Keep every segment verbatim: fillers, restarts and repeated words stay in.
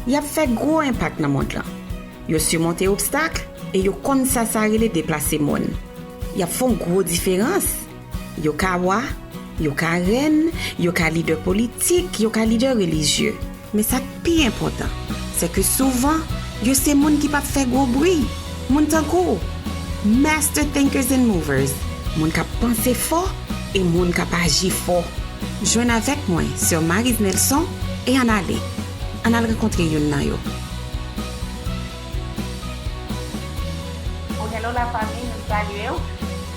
Y ap fè gwo enpak nan mond lan. Yo simonte obstak e yo konn sa sa rele deplase moun. Y ap fè yon gwo diferans. Yo ka wa, yo ka rèn, yo ka lidè politik, yo ka lidè relijye. Men sa k pi enpòtan, se ke souvan, yo se moun ki p ap fè gwo bri. Moun tankou Master Thinkers and Movers, moun k ap panse fò e moun k ap aji fò. Jwenn avèk mwen, Sè Marise Nelson, e ann ale. Ann al rankontre youn nan yo. Oh, hello la famille, nou salye w.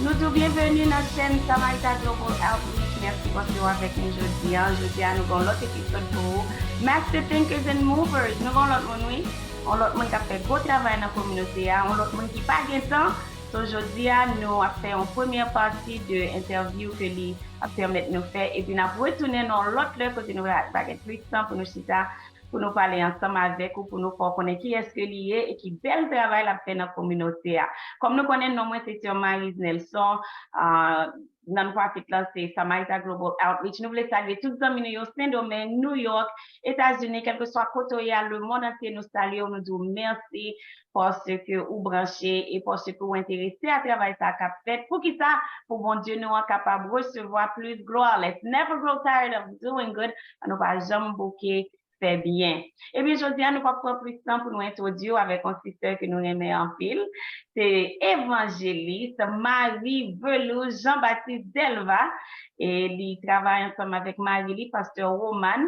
Nou di w byenveni nan chèn Samarita Global Outreach. Mèsi paske w avèk nou jodi a. Jodi a, nou gen yon lòt epizòd pou ou. Master Thinkers and Movers, nou gen yon lòt moun, wi. Yon lòt moun k ap fè gwo travay nan kominote a. Yon lòt moun ki pa gen tan. So, jodi a, nou ap fè yon premyè pati de entèvyou ke li ap pèmèt nou fè. Epi n ap retounen nan yon lòt lè kote nou va, va gen plis tan pou nou chita, pou nou pale ansanm avèk ou, pou nou fè w konnen kiyès ke li ye e ki bèl travay l ap fè nan kominote a. Kòm nou konnen, non mwen se Sè Marise Nelson, ah, non-profit lan se Samarita Global Outreach. Nou vle salye tout zanmi nou yo, Sendomeng, Nouyòk, Etazini, kèlkeswa kote w ye a, lemonn antye, nou salye w, nou di w mèsi paske ou branche e paske ou enterese a travay sa k ap fèt. Poukisa? Pou Bondye nou an kapab resevwa plis glwa. Let's never grow tired of doing good. Ann nou pa janm bouke fè byen. Ebyen, jodi a, nou p ap pran plis tan pou nou entwodui w avèk yon sistè ke nou renmen anpil. Se evanjelis Marie Velouse Jean Baptiste Delva. E li travay ansanm avèk mari li, pastè Roman.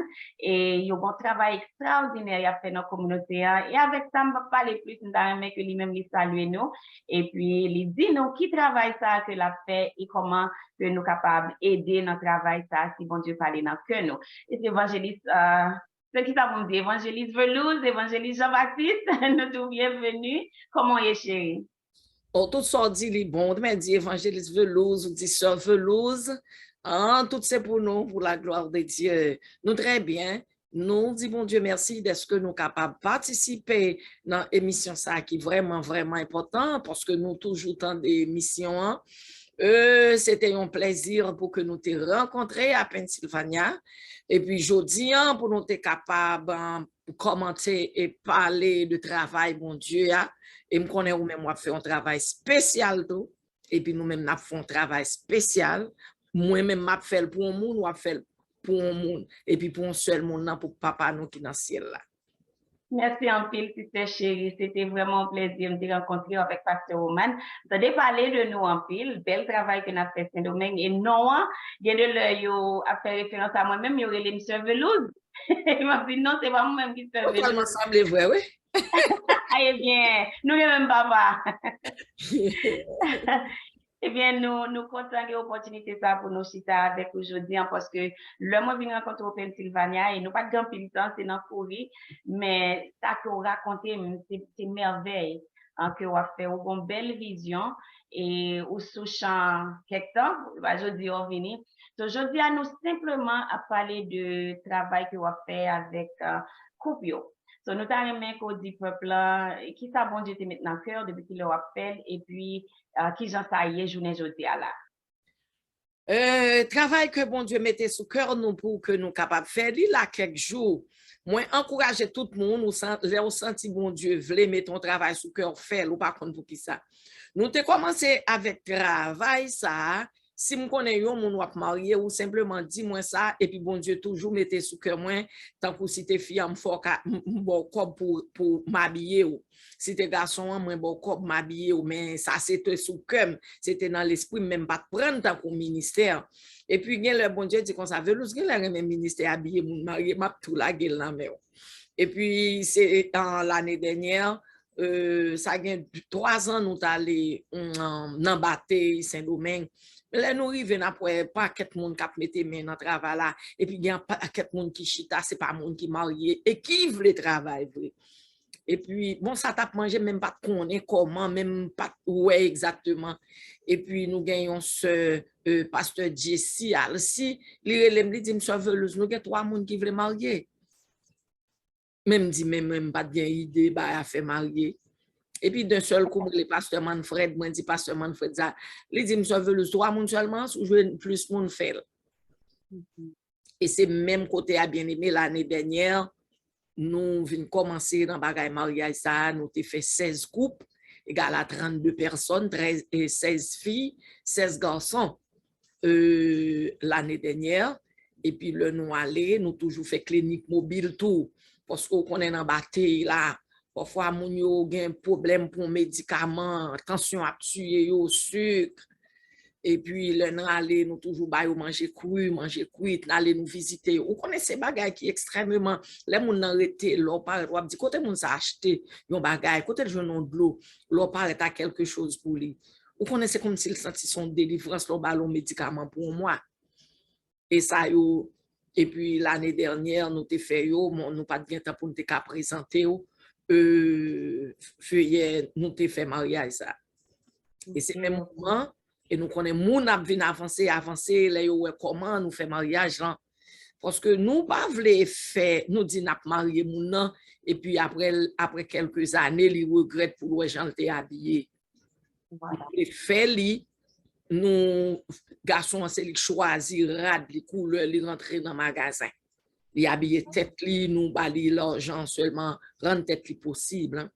E yo gen yon travay ekstraòdinè y ap fè nan kominote a. E avèk sa, m p ap pale plis, m ta renmen ke li menm li salye nou. Epi li di nou ki travay sa a ke l ap fè e kòman ke nou kapab ede nan travay sa a si Bondye pale nan kè nou. E se evanjelis, ah, se ki sa pou m di, evanjelis Velouse, evanjelis Jean Baptiste, nou di w byenveni. Kòman w ye, cheri? Oh, tout sa w di, li bon. Ou te mèt di evanjelis Velouse, ou di sè Velouse. Ah, tout se pou nou, pour la gloire de Dieu. Nou trè byen. Nou di Bondye mèsi dèske nou kapab patisipe nan emisyon sa a ki vrèman, vrèman enpòtan, paske nou toujou tande emisyon an. Euh, se te yon plèzi pou ke nou te rankontre a Pennsylvania. Epi jodi a, pou nou te kapab, euh, kòmante e pale de travay Bondye a. E m konnen ou menm w ap fè yon travay espesyal tou. Epi nou menm n ap fè yon travay espesyal. Mwen menm m ap fè l pou yon moun, w ap fè l pou yon moun. Epi pou yon sèl moun nan, pou Papa nou ki nan syèl la. Mèsi anpil, sistè cheri. Se te vrèman yon plèzi m te rankontre w avèk pastè Roman. M tande pale de nou anpil, bèl travay ke n ap fè Sendomeng. E non an, gen de lè yo ap fè referans a mwen menm, yo rele m sè Velouse. M ap di non, se pa mwen menm ki sè Velouse. Ou tèlman sanble vre, wi. Ebyen, nou gen menm papa. Ebyen, nou, nou kontan gen opòtinite sa pou nou chita avèk ou jodi a, paske lè mwen vin rankontre w Pennsylvania, e nou pa t gen anpil tan, se nan kouri, men sa ke w rakonte m, se, se mèvèy, an, ke w ap fè. Ou gen yon bèl vizyon, e ou sou chan kèk tan, se pa jodi a w vini. So, jodi a, nou senpleman ap pale de travay ke w ap fè avèk, ah, koup yo. So, nou ta renmen ke w di pèp la, eh, kisa Bondye te met nan kè w, depi kilè w ap fè l, epi, ah, kijan sa ye jounen jodi a la. Euh, travay ke Bondye mete sou kè nou pou ke nou kapab fè li la kèk jou. Mwen ankouraje tout moun, ou san-, lè w santi Bondye vle mete yon travay sou kè w, fè l, ou pa konn poukisa. Nou te kòmanse avèk travay sa a. Si m konnen yon moun w ap marye, ou senpleman di mwen sa, epi Bondye toujou mete sou kè mwen, tankou si te fi a m fè w ka, m, m ba w kòb pou, pou m abiye w. Si te gason an, mwen ba w kòb, m abiye w, men sa se te sou kè m, se te nan lespri m, men m pa t pran l tankou ministè. Epi gen lè Bondye di konsa, Velouse, gen lè renmen ministè abiye moun marye, m ap tou lage l nan men w. Epi se, an, lane dènyè, euh, sa gen twa zan nou t ale, mm, nan batey Sendomeng. Men lè nou rive, n ap wè pakèt moun k ap mete men nan travay la. Epi gen pakèt moun ki chita, se pa moun ki marye e ki vle travay vre. Epi, bon, sa t ap manje, men m pa t konnen kòman, men m pa t wè egzakteman. Epi nou gen yon sè, euh, pastè Jessie Alcy, li rele m, li di m, sè Velouse, nou gen twa moun ki vle marye. Men m di, men mwen, m pa t gen ide bay afè marye. Epi, d'un seul coup, m rele pastè Manfred, mwen di pastè Manfred sa. Li di m, sè Velouse, twa moun sèlman, si w jwenn plis moun, fè l. E se menm kote a, byeneme, lane dènyè, nou vin kòmanse nan bagay maryaj sa a, nou te fè sèz koup, egal a trannde pèsòn, trèz, e sèz fi, sèz gason, e, lane dènyè. Epi lè nou ale, nou toujou fè klinik mobil tou. Paske w konnen nan batey la, pafwa moun yo gen pwoblèm pou yon medikaman, tansyon ap tiye yo, sik. Epi lè n ale, nou toujou ba yo manje kri, manje kwit, n ale nou vizite yo. Ou konnen se bagay ki ekstrèmeman, lè moun nan rete, lè w parèt, w ap di, "Kote moun sa achte yon bagay? Kote l jwenn yon dlo?" Lè w parèt a kèlke choz pou li. Ou konnen se kòmsi l santi se yon delivrans lè w ba l yon medikaman pou yon mwa. E sa yo, epi lane dènyè, nou te fè yo, bon, nou pa t gen tan pou n te ka prezante yo, e, feyè, nou te fè maryaj sa. E se menm moman, e nou konnen moun ap vin avanse, avanse, lè yo wè kòman nou fè maryaj lan. Paske nou pa vle fè, nou di n ap marye moun nan, epi apre, apre kèlke zane, li regrèt pou l wè jan l te abiye. Vwala. Nou te fè li, nou, gason an se li k chwazi rad li, koulè li, rantre nan magazen. Li abiye tèt li, nou ba li lajan sèlman, rann tèt li posib, en.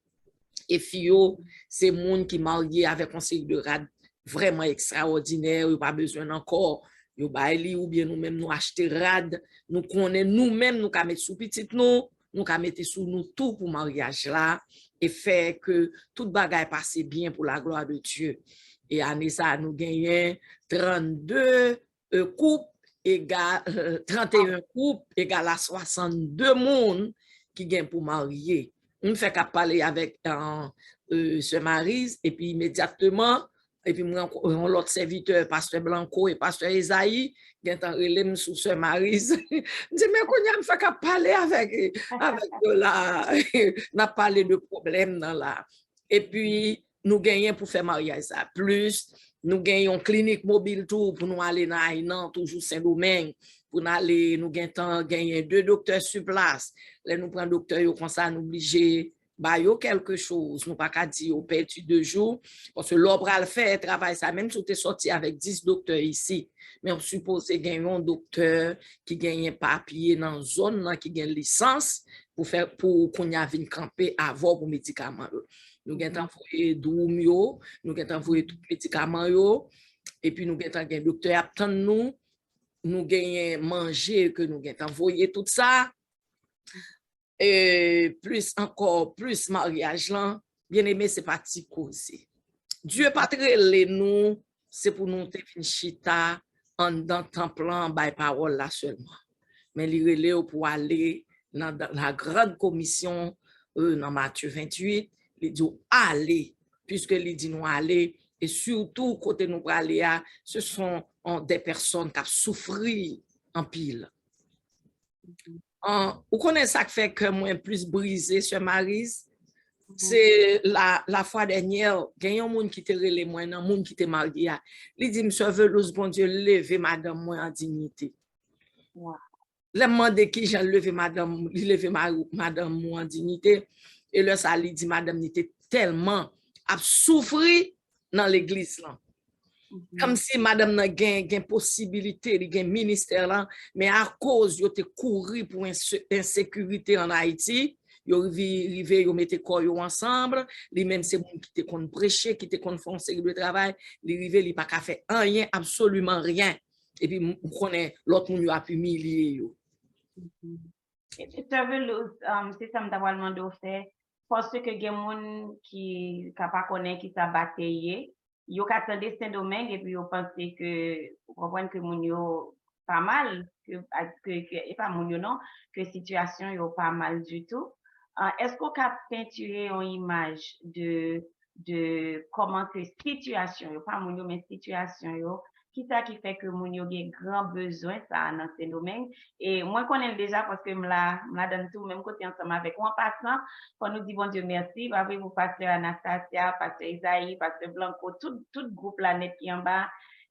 E fi yo, se moun ki marye avèk yon seri de rad vrèman ekstraòdinè, yo pa bezwen l ankò, yo bay li, oubyen nou menm nou achte rad, nou konnen nou menm nou ka met sou pitit nou, nou ka mete sou nou tou pou maryaj la, e fè ke tout bagay pase byen pou la glwa de Dye. E ane sa a, nou genyen trannde, e, koup, ega, e, trannteyen koup, egal a swasannde moun ki gen pou marye. M fèk ap pale avèk, e, e, sè Mariz, epi imedyatman, epi m rankontre yon lòt sèvitè, pastè Blanco e pastè Ezayi, gentan rele m sou sè Mariz. M di, "Men kounye a m fèk ap pale avèk, avèk yo la." N ap pale de pwoblèm nan la. Epi, nou genyen pou fè maryaj sa. Plis, nou gen yon klinik mobil tou pou nou ale nan Aynan, toujou Sendomeng, pou n ale, nou gentan genyen de doktè sou plas. Lè nou pran doktè yo konsa, nou blije ba yo kèlke choz. Nou pa ka di yo pèdi de jou, paske lè w pral fè travay sa, menm si w te sòti avèk dis doktè isi, men w sipoze gen yon doktè ki genyen papye nan zòn nan, ki gen lisans pou fè, pou kounye a vin kanpe avè w pou medikaman yo. Nou gentan voye dwoum yo, nou gentan voye tout medikaman yo, epi nou gentan gen doktè ap tann nou, nou genyen manje ke nou gentan voye tout sa. E plis ankò, plis maryaj lan, byeneme, se pa ti koze. Dye pa t rele nou, se pou nou te vin chita anndan tanp lan bay pawòl la sèlman. Men li rele w pou ale nan, dans la grande commission, e, nan Matye venntuit, li di w ale, piske li di nou ale, e sitou kote nou prale a, ce sont, on, des personnes k ap soufri anpil. An, ou konnen sa k fè kè mwen plis brize, sè Mariz? Se la, la fwa dènyè, gen yon moun ki te rele mwen nan moun ki te marye a. Li di m, "Sè Velouz, Bondye leve madanm mwen an diyite." Lè m mande kijan l leve madanm, li leve mari, madanm ou an diyite, e lè sa a, li di madanm ni te tèlman ap soufri nan legliz lan. Kòmsi madanm nan gen, gen posibilite, li gen ministè lan, men akoz yo te kouri pou ense-, ensekirite an Ayiti, yo rive, rive, yo mete kò yo ansanm, li menm se moun ki te konn preche, ki te konn fè yon seri de travay, li rive, li pa ka fè anyen, absoliman ryen. Epi m, m konnen lòt moun yo ap imilye yo. Sè Velouz, um, se sa m ta pral mande w fè, paske gen moun ki ka pa konnen ki sa batey ye, yo ka tande Sendomeng epi yo panse ke, ou konprann ke moun yo pa mal, ke, ke, ke, e pa moun yo non, ke sitiyasyon yo pa mal ditou. Uh, èske w ka pentire yon imaj de, de kòman ke sitiyasyon yo, pa moun yo, men sitiyasyon yo, kisa ki fè ke moun yo gen gran bezwen sa a nan Sendomeng? E mwen konnen l deja paske m la, m ladan l tou, menm kote ansanm avèk ou. An pasan, fò nou di Bondye mèsi, pa vre, pou pastè Anastasia, pastè Isaï, pastè Blanco, tout, tout gwoup la nèt ki anba,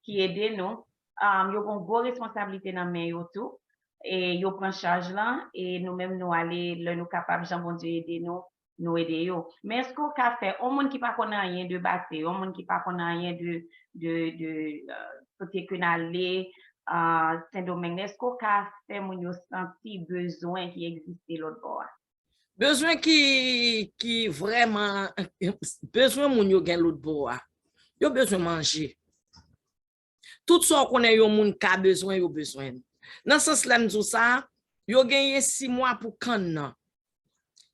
ki ede nou. Um, yo gen gwo responsablite nan men yo tou. E yo pran chaj lan, e nou menm nou ale, lè nou kapab, jan Bondye ede nou, nou ede yo. Men èske w ka fè, yon moun ki pa konn anyen de batey, yon moun ki pa konn anyen de, de, de, euh, kote ke n ale, euh, Sendomeng, èske w ka fè moun yo santi bezwen ki egziste lòt bò a? Bezwen ki, ki vrèman, bezwen moun yo gen lòt bò a. Yo bezwen manje. Tout sa w konnen yon moun ka bezwen, yo bezwen. Nan sans lè m di w sa, yo genyen sis mwa pou kann nan.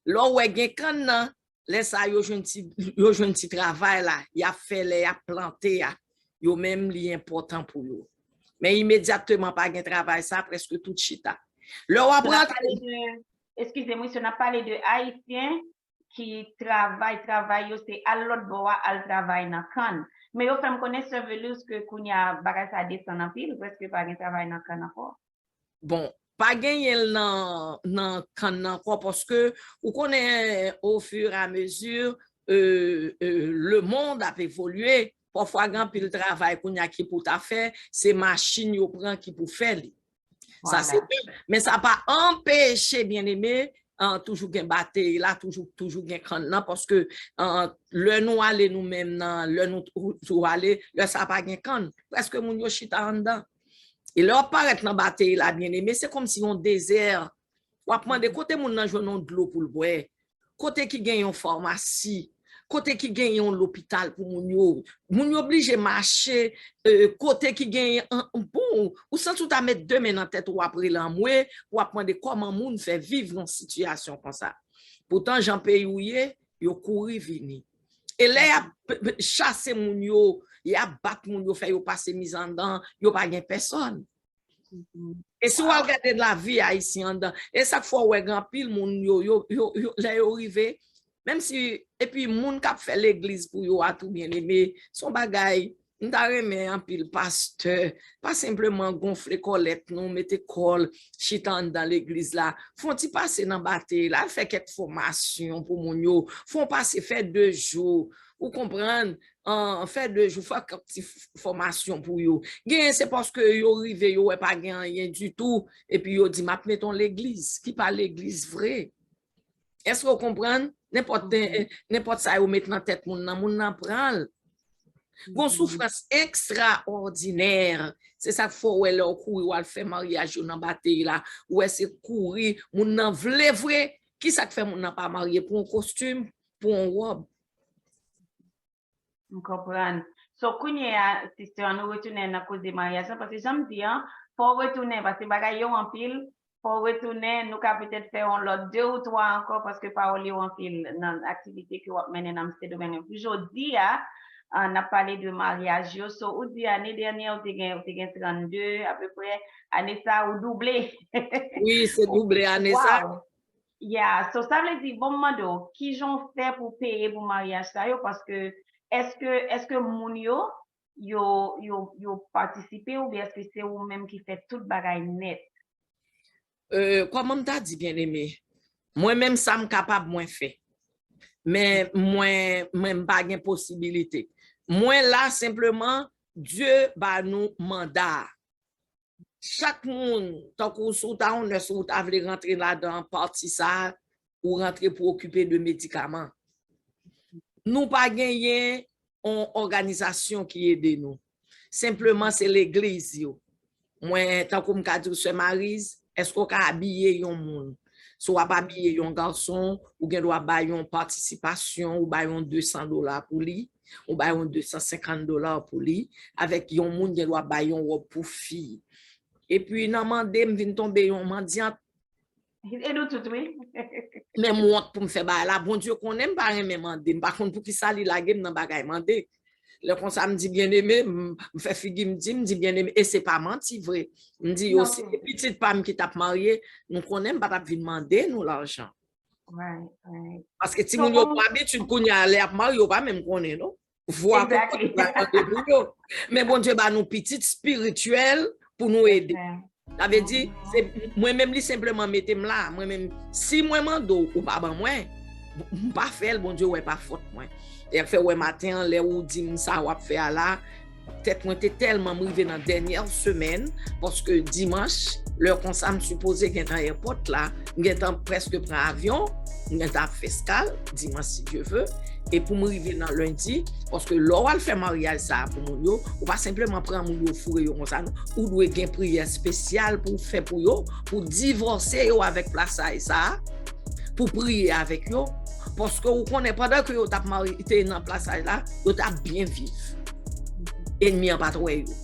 Lè w wè gen kann nan, lè sa a yo jwenn ti, yo jwenn ti travay la, y ap fè lè y ap plante a, yo menm li enpòtan pou yo. Men imedyatman pa gen travay sa, prèske tout chita. Lè w ap rantre. Eskize m, wi, si n ap pale de Ayisyen ki travay, travay yo se al lòt bò a, al travay nan kann. Men yo fè m konnen, Sè Velus, ke kounye a bagay sa desann anpil, prèske pa gen travay nan kann ankò. Bon, pa genyen l nan, nan kann nan ankò, paske ou konnen, au fur et à mesure, euh, euh, le monde ap evolye. Pafwa gen anpil travay kounye a ki pou ta fè, se machin yo pran ki pou fè li. Sa se de. Men sa pa anpeche, byeneme, an, toujou gen batey la, toujou, toujou gen kann nan, paske, an, lè nou ale nou menm nan, lè nou tou, tou ale, lè sa pa gen kann. Prèske moun yo chita anndan. E lè w ap parèt nan batey la, byeneme, se kòmsi yon dezè. W ap mande kote moun nan jwenn yon dlo pou l bwè. Kote ki gen yon famasi, kote ki gen yon lopital pou moun yo. Moun yo oblije mache, euh, kote ki gen, bon, ou santi w ta met de men nan tèt ou, w ap rele anmwe, w ap mande kòman moun fè viv nan sitiyasyon konsa. Poutan, jan peyi w ye, yo kouri vini. E lè y ap chase moun yo, y ap bat moun yo, fè yo pase mizandan, yo pa gen pèsòn. E si w al gade lavi ayisyen anndan, e sa k fè w wè gen anpil moun yo, yo, yo, yo, lè yo rive, menm si, epi moun k ap fè legliz pou yo a tou, byeneme, se yon bagay, m ta renmen anpil pastè, pa senpleman gonfle kòlèt nou, mete kò l, chita anndan legliz la, fè yon ti pase nan batey la, al fè kèk fòmasyon pou moun yo, fè yon pase, fè de jou, ou konprann, an, fè de jou, fè kèk ti fòmasyon pou yo. Genyen se paske yo rive, yo wè pa gen anyen ditou, epi yo di, "M ap met yon legliz," ki pa legliz vre. Èske w konprann? Nenpòt, nenpòt sa yo met nan tèt moun nan, moun nan pran l. Gon soufrans ekstraòdinè. Se sa k fè w wè lè w kouri, w al fè maryaj yo nan batey la. Ou wè se kouri, moun nan vle vre. Ki sa k fè moun nan pa marye pou yon kostim, pou yon wòb? M konprann. So, kounye a, sister, an nou retounen nan koze maryaj lan, paske jan m di an, fò w retounen, paske bagay yo anpil, fò w retounen, nou ka petèt fè yon lòt de ou twa ankò, paske pawòl yo anpil nan aktivite ke w ap mennen nan Sendomeng. Pou jodi a, an, n ap pale de maryaj yo. So, ou di ane dènye, ou te gen, ou te gen trannde, apeprè, ane sa, ou double. Wi, se double ane sa. Ya, so sa vle di, bon, m mande w, kijan w fè pou w peye pou maryaj sa yo? Paske, èske, èske moun yo, yo, yo, yo patisipe oubyen èske se ou menm ki fè tout bagay nèt? Euh, kòman m ta di, byeneme? Mwen menm, sa m kapab, mwen fè. Men mwen, mwen m pa gen posibilite. Mwen la senpleman, Dye ba nou manda a. Chak moun, tankou si w ta yon nès, ou ta vle rantre ladan pati sa a, ou rantre pou okipe de medikaman. Nou pa genyen yon òganizasyon ki ede nou. Senpleman, se legliz yo. Mwen, tankou m ka di w, Sè Mariz, èske w ka abiye yon moun? Si w ap abiye yon gason, ou gen dwa bay yon patisipasyon, ou bay yon de san dola pou li, ou bay yon de san senkant dola pou li, avèk yon moun gen dwa bay yon wòb pou fi. Epi nan mande, m vin tonbe yon mandyant. E nou tout, wi. Men m wont pou m fè bagay la. Bondye konnen m pa renmen mande. M pa konn poukisa li lage m nan bagay mande. Lè konsa, m di, "Byeneme," m, m fè figi m di, m di, "Byeneme," e se pa manti vre. M di, "Yo, si se pitit pa m ki t ap marye, nou konnen m pa t ap vin mande nou lajan." Paske timoun yo pran abitid kounye a, lè y ap marye, yo pa menm konnen, non. Vwa konprann bagay mande pou yo. Men Bondye ba nou pitit espirityèl pou nou ede. Sa vle di, se mwen menm li senpleman mete m la. Mwen menm, si mwen mande w, ou pa ban mwen, m pa fè l, Bondye wè pa fòt mwen. E sa k fè w wè maten an, lè ou di m sa w ap fè a la, tèt mwen te tèlman, m rive nan dènyè semèn, paske dimanch, lè konsa m sipoze gentan èpòt la, m gentan prèske pran avyon, m gentan ap fè eskal, dimanch si Dye ve, e pou m rive nan lendi, paske lè w al fè maryaj sa a pou moun yo, ou pa senpleman pran moun yo foure yo konsa, non. Ou dwe gen priyè espesyal pou w fè pou yo, pou w divòse yo avèk plasay sa a, pou priye avèk yo, paske ou konnen pandan ke yo t ap mari-, te nan plasaj la, yo t ap byen viv. Enmi an pa t wè yo.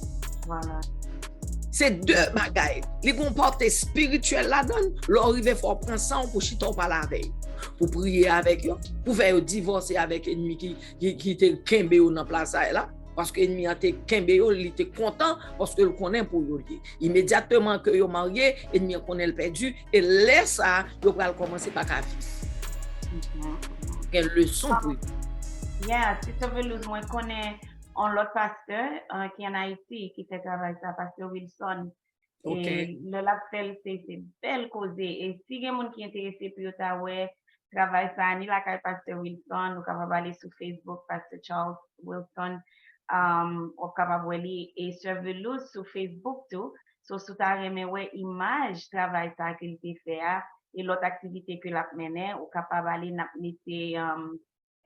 Se de bagay. Li gon pòte espirityèl ladan l. Lè w rive, fò w pran san w pou chita w pale avè yo, pou priye avèk yo, pou fè yo divòse avèk enmi ki, ki, ki te kenbe yo nan plasaj la. Paske enmi an te kenbe yo, li te kontan, paske l konnen pou yo li ye. Imedyatman ke yo marye, enmi an konnen l pèdi, e lè sa a, yo pral kòmanse pa ka viv. Gen leson pou yo. Yeah, Sister Velouz, mwen konnen yon lòt pastè uh, ki ann Ayiti, ki fè travay sa, pastè Wilson. E lè l ap fè l, se se bèl koze. E si gen moun ki enterese pou yo ta wè travay sa, ni lakay pastè Wilson, ou kapab ale sou Facebook, pastè Charles Wilson, um, w ap kapab wè li. E sè Velouz sou Facebook tou. So, si w ta renmen wè imaj travay sa ke l te fè a, e lòt aktivite ke l ap mennen, ou kapab ale, n ap mete um,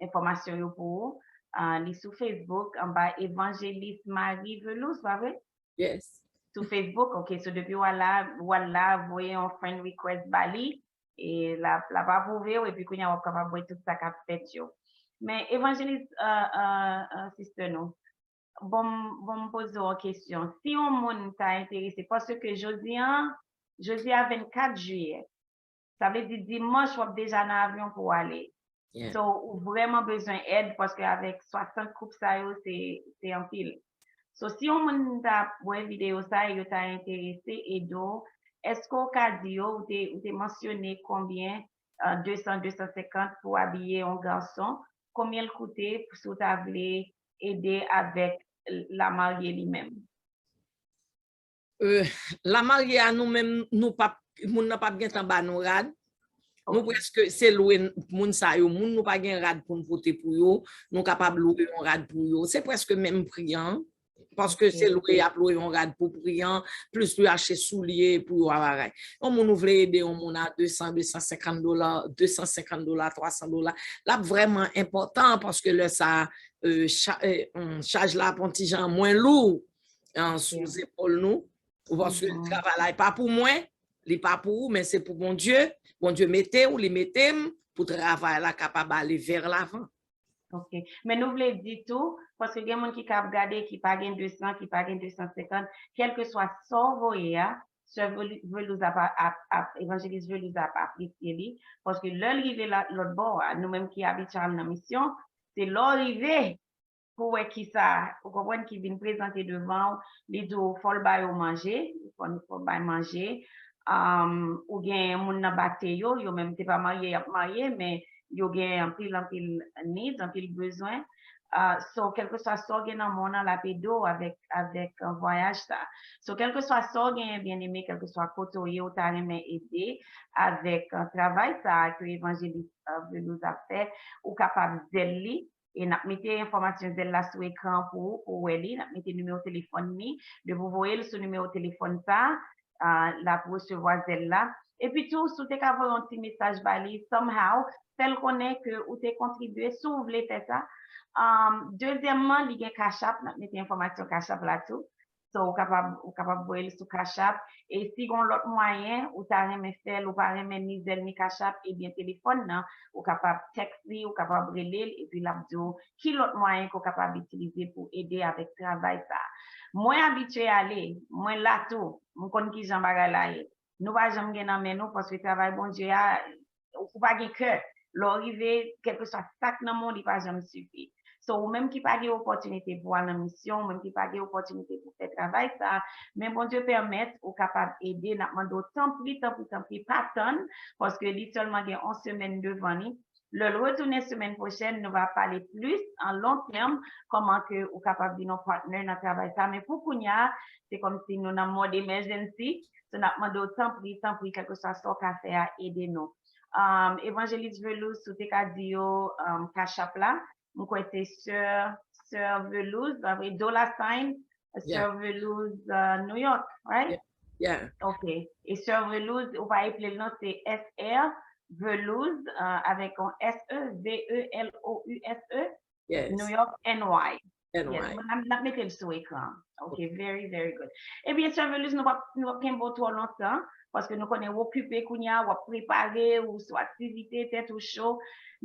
enfòmasyon yo pou ou. Uh, li sou Facebook, anba Evanjelis Marie Velouz, pa vre? Yes. Sou Facebook, ok. So, depi w al la, w al la, voye yon friend request ba li, e l ap, l ap apwouve w, epi kounye a w ap kapab wè tout sa k ap fèt yo. Men, Evanjelis, uh, uh, uh, sister nou, bon, bon, m poze w yon kesyon. Si yon moun ta enterese, paske jodi a, jodi a vennkat jiyè, sa vle di dimanch w ap deja nan avyon pou w ale. So, ou vrèman bezwen èd paske avèk swasant koup sa yo, se, se anpil. So, si yon moun ta wè videyo sa e yo ta enterese ede w, èske w ka di yo, ou te, ou te mansyone konbyen, uh, de san, de san senkant pou abiye yon gason, konbyen l koute si w ta vle ede avèk lamarye li menm? Euh, lamarye a nou menm, nou pap, moun nan pap gentan ba nou rad. Nou prèske se lwe moun sa yo, moun nou pa gen rad pou n pote pou yo, nou kapab lwe yon rad pou yo. Se prèske menm pri an. Paske se lwe y ap lwe yon rad pou pri an, plis pou yo achte soulye pou yo a bagay. Yon moun ou vle ede yon moun a de san, de san senkant dola, de san senkant dola, twa san dola, l ap vrèman enpòtan paske lè sa, euh, cha, euh, chaj la ap yon ti jan mwen lou sou zepòl nou. Ou paske travay la e pa pou mwen, li pa pou ou, men se pou Bondye. Bondye mete w, li mete m pou travay la kapab ale vè lavan. Ok. Men nou vle di tou, paske gen moun ki ka ap gade, ki pa gen de san, ki pa gen de san senkant, kèlkeswa sa w voye a, sè Velouz ap, ap, ap, evanjelis Velouz ap apresye li, paske lè l rive lòt bò a, nou menm ki abitye al nan misyon, se lè w rive pou wè kisa, ou konprann, ki vin prezante devan w, li di w fò l ba yo manje, fò l bay manje, um, ou gen moun nan bate yo, yo menm se pa marye y ap marye, men yo gen anpil, anpil needs, anpil bezwen. Uh, so, kèlkeswa sa w gen nan men w nan, l ap ede w avèk, avèk uh, vwayaj sa. So, kèlkeswa sa w genyen, byeneme, kèlkeswa kote w ye, ou ta renmen ede avèk uh, travay sa ke evanjelis uh, Velouz ap fè, ou kapab zèl li. E n ap mete enfòmasyon zèl la sou ekran an pou ou, pou w wè li. N ap mete nimewo telefòn li. Depi w voye l sou nimewo telefòn sa a, l ap resevwa zèl la. Epi tou, si w te ka voye yon ti mesaj ba li, somehow, fè l konnen ke ou te kontribye, si w vle fè sa. Um, dezyèmman, li gen Cash App, n ap mete enfòmasyon Cash App la tou. So, ou kapab, ou kapab voye l sou Cash App. E si gen lòt mwayen, ou ta renmen fè l, ou pa renmen ni zèl ni Cash App, ebyen telefòn nan, ou kapab text li, ou kapab rele l, epi l ap di w ki lòt mwayen ke w kapab itilize pou ede avèk travay sa a. Mwen abitye ale, mwen la tou, m konn kijan bagay la ye. Nou pa janm gen nan men nou, paske travay Bondye a, ou pa gen kè. Lè w rive, kèlkeswa sa k nan men w, li pa janm sifi. So, ou menm ki pa gen opòtinite pou al nan misyon, ou menm ki pa gen opòtinite pou fè travay sa, men Bondye pèmèt ou kapab ede, n ap mande w tanpri, tanpri, tanpri, pa tann, paske li sèlman gen yon semèn devan li. Lè l retounen semèn pwochèn, nou va pale plis an long tèm kòman ke ou kapab vin yon partner nan travay sa. Men pou kounye a, se kòmsi nou nan mòd emergency. So, n ap mande w tanpri, tanpri, kèlkeswa sa w ka fè a, ede nou. Um, Evanjelis Velouz, si w te ka di yo um, Cash App la, m kwè se Sè, Sè Velouz, pa vre, dollar sign, Sè Velouz uh, New York, right? Yeah. Ok. E Sè Velouz, ou pa eple l non, se S R Velouz, uh, avèk yon S E, V E L O U S E, Yes. New York, N Y. Yes, n ap mete l sou ekran. Ok, very, very good. Ebyen, Sè Velus, nou p ap, nou p ap kenbe w twò lontan, paske nou konnen w okipe kounye a, w ap prepare, ou sou aktivite, tèt ou cho.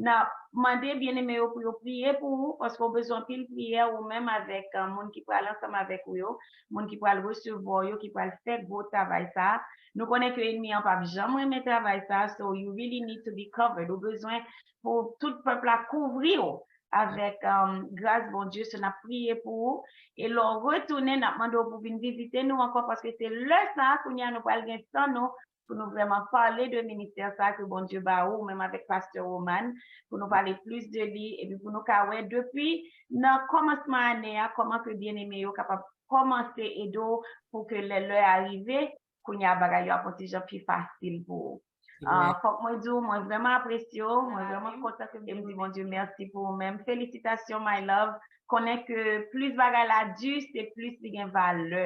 N ap mande byeneme yo pou yo priye pou ou, paske w bezwen anpil priyè, ou menm avèk uh, moun ki pral ansanm avèk ou yo, moun ki pral resevwa w yo, ki pral fè gwo travay sa a. Nou konnen ke ènmi an p ap janm renmen travay sa a, so you really need to be covered. Ou bezwen pou tout pèp la kouvri w avèk um, gras Bondye, so n ap priye pou ou. E lè w retounen, n ap mande w pou vin vizite nou ankò, paske se lè sa a, kounye a, nou pral gen tan nou pou nou vrèman pale de ministè sa a ke Bondye ba ou, menm avèk pastè Roman, pou nou pale plis de li, epi pou nou ka wè depi nan kòmansman ane a, kòman ke byeneme yo kapab kòmanse ede w pou ke lè lè a rive, kounye a bagay yo ap yon ti jan pi fasil pou ou. Uh, fòk mwen di w, mwen vrèman apresye w, mwen vrèman kontan ke m di Bondye mèsi pou ou menm. Felisitasyon, my love. Konnen ke plis bagay la di, se plis li gen valè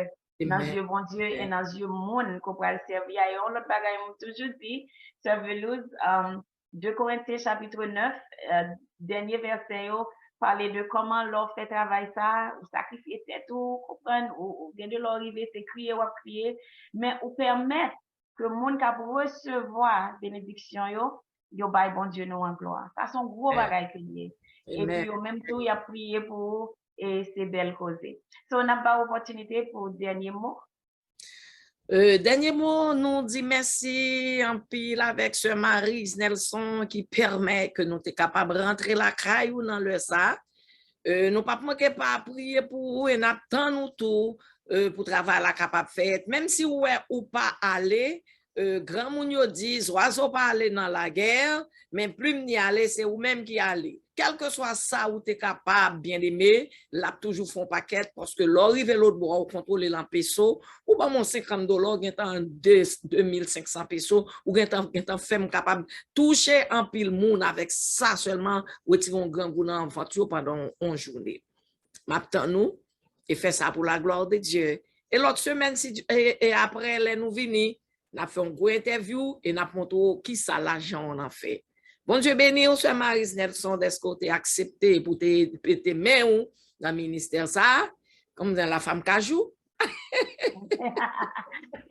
nan zye Bondye e nan zye moun ke w pral sèvi a. E yon lòt bagay, mwen toujou di, Sè Velouz, um, de Korentyen chapit nèf, uh, dènye vèsè yo, pale de kòman lè w fè travay sa, ou sakrifye tèt ou, konprann, ou, ou gen de lè w rive, se kriye w ap kriye, men ou pèmèt ke moun k ap resevwa benediksyon yo, yo bay Bondye nou an glwa. Sa se yon gwo bagay ke l ye. Epi yo menm tou, y ap priye pou ou, e se bèl koze. So, n ap ba w opòtinite pou dènye mo. Euh, dènye mo, nou di mèsi anpil avèk sè Marise Nelson ki pèmèt ke nou te kapab rantre lakay ou nan lè sa. Euh, nou p ap manke pa priye pou ou e n ap tann ou tou euh, pou travay la kapab fèt. Menm si ou wè ou pa ale, euh, granmoun yo di, zwazo pa ale nan lagè, men plim ni ale, se ou menm ki ale. Kèlkeswa sa ou te kapab, byeneme, l ap toujou fè yon pakèt, paske lè w rive lòtbò a, ou kontwole l an peso, ou ban m yon senkant dola, ou gentan an de, de mil senk san peso, ou gentan, gentan fè m kapab touche anpil moun avèk sa sèlman, retire yon grangou nan vant yo pandan yon, yon jounen. M ap tann ou, e fè sa pou la glwa de Dye. E lòt semèn, si, e, e apre, lè nou vini, n ap fè yon gwo entèvyou e n ap montre w kisa lajan w nan fè. Bondye beni w, sè Marise Nelson, dèske w te aksepte pou te mete men w nan ministè sa a, kòm di la femme cajou.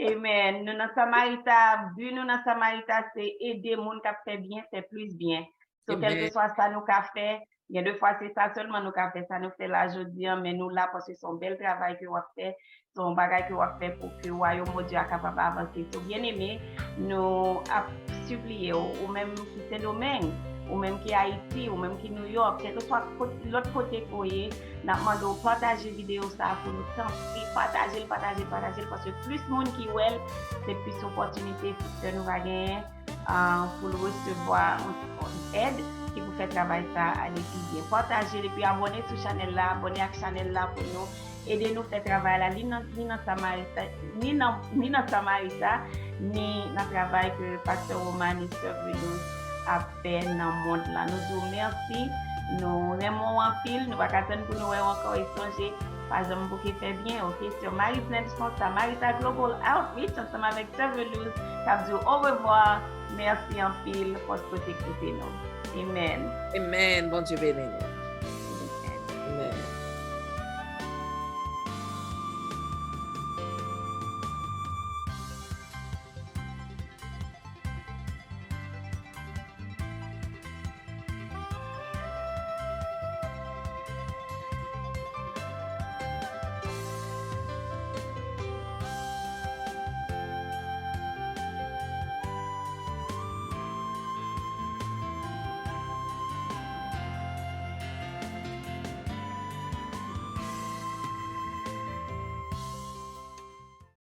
Amen. Nou nan Samarita, bi nou nan Samarita, se ede moun k ap fè byen fè plis byen. So, kèlkeswa sa nou ka fè, gen de fwa se sa sèlman nou ka fè, sa nou fè la jodi an, men nou la paske se yon bèl travay ke w ap fè, se yon bagay ke w ap fè pou ke wayòm Bondye a kapab avanse. So, byeneme, nou ap sipliye w, ou menm ki Sendomeng, ou menm ki Ayiti, ou menm ki Nouyòk, kèlkeswa lòt kote ke w ye, n ap mande w pataje videyo sa a pou nou, tanpri, pataje l, pataje l, pataje l, paske plis moun ki wè l, se plis opòtinite ke nou va genyen pou l resevwa yon èd ki pou fè travay sa a ale pi byen. Pataje l epi abòne sou chanèl la, abòne ak chanèl la pou nou ede nou fè travay la. Li nan, li nan Samarita, ni nan, ni nan Samarita, ni nan travay ke pastè Roman e sè Venus ap fè nan mond lan. Nou di w mèsi, nou renmen w anpil, nou pa ka tann pou nou wè w ankò e sonje, pa janm bouke fè byen, oke? Sè Marise Nelson, Samarita Global Outreach, ansanm avèk sè Velouz, k ap di w orevwa, mèsi anpil paske w te koute nou. Amen. Amen. Bondye beni nou. Amen.